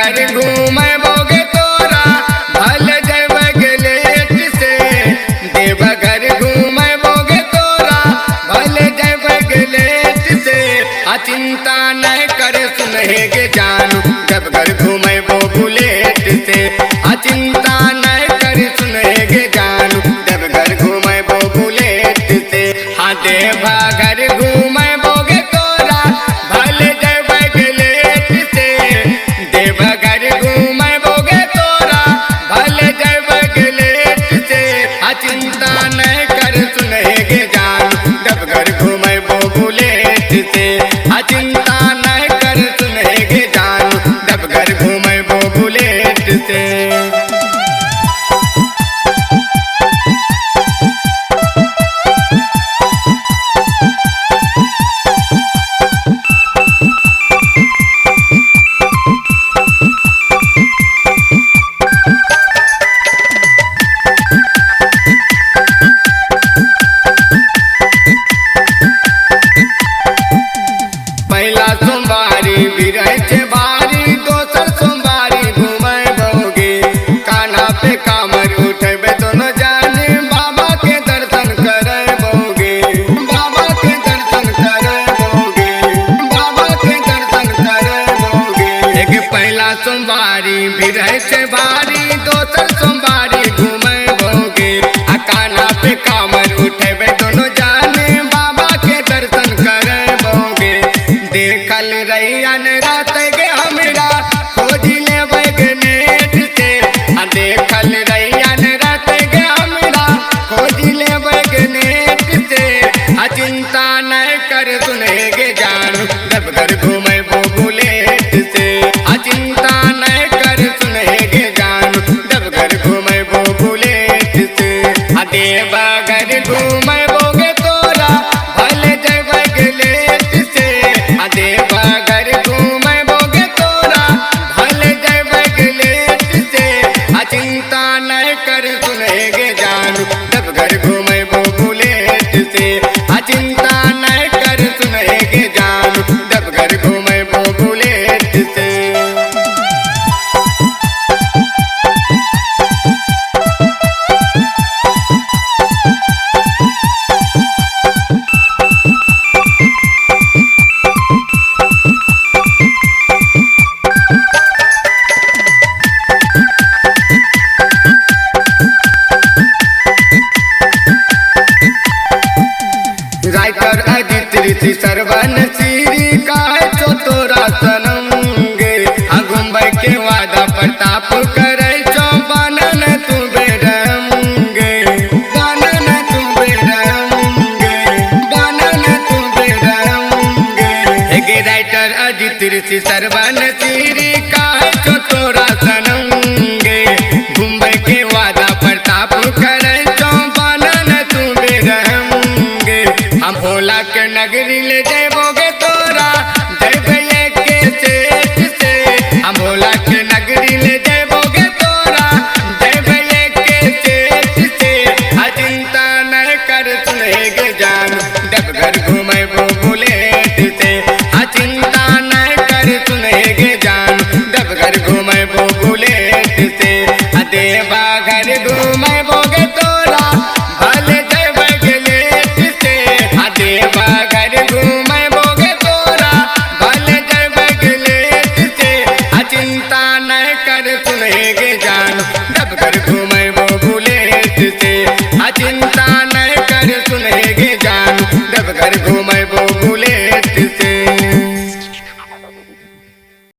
देवघर घूमबोगे तोरा भले जयबे लेट से। देवघर घूमबोगे तोरा भले जयबे लेट से। आ चिंता नहीं करे सुनहेगे जानू देवघर घूमबो बुलेट से। आ चिंता नहीं करे सुनहेगे जानू देवघर घूमबो बुलेट से। हाँ देवघर घूमबोगे तोरा भले जयबे लेट से। देवघर घूमबोगे तोरा भले जयबे लेट से। आ चिंता नहीं कर सुनहेगे जानू देवघर घूमबो बुलेट से। आ चिंता नहीं कर सुनहेगे जानू देवघर घूमबो बुलेट से। पहला सोमवारी बिरह छे भारी, दोसर सोमवारी घूमबोगे। कान्हा पे कामर उठेबे दोनों जाने, बाबा के दर्शन करबोगे। बाबा के दर्शन करबोगे, बाबा के दर्शन करबोगे। एक पहला सोमवारी बिरह छे भारी, दोसर सोमवारी घूमबोगे। आ कान्हा पे कामर उठेबे दोनों जाने, बाबा के दर्शन करबोगे। देखल रैयन रात गे हमरा खोजी लेबै गे नेट से। आ देखल रैयन रात गे हमरा खोजी लेबै गे नेट से। आ चिंता नहीं कर सुनहेगे जानू देवघर घूमबो बुलेट से। आ चिंता नहीं कर सुनहेगे जानू देवघर घूमबो बुलेट से। आ देवघर घूमबोगे तोरा भले जयबे लेट से। आ देवघर घूमबोगे तोरा भले जयबे लेट से। आ चिंता नहीं कर सुनहेगे जानू देवघर घूमबो बुलेट से। आ चिंता नहीं कर सुनहेगे जानू देवघर घूमबो बुलेट से। राइटर अजित ऋषि सरवन श्री काहे छो तोरा सनम गे। आ घूमबै के वादा प्रताप करै छो बनन तू बेरम गे। बनन तू बेरम गे, बनन तू बेरम गे। हे राइटर अजित ऋषि सरवन श्री काहे छो तोरा सनम गे। घूमबै के वादा प्रताप करै छो बनन तू बेरम गे। हम भोला के नगरी ले जयबोगे तोरा जयबे के सेठ से। हम भोला के नगरी ले जयबोगे तोरा जयबे के सेठ से। आ चिंता नहीं कर सुनहेगे जानू देवघर घूमबो बुलेट से। आ चिंता नहीं कर सुनहेगे जानू देवघर घूमबो बुलेट से। आ देवघर घूमबोगे तोरा भले जयबे लेट से। आ देवघर घूम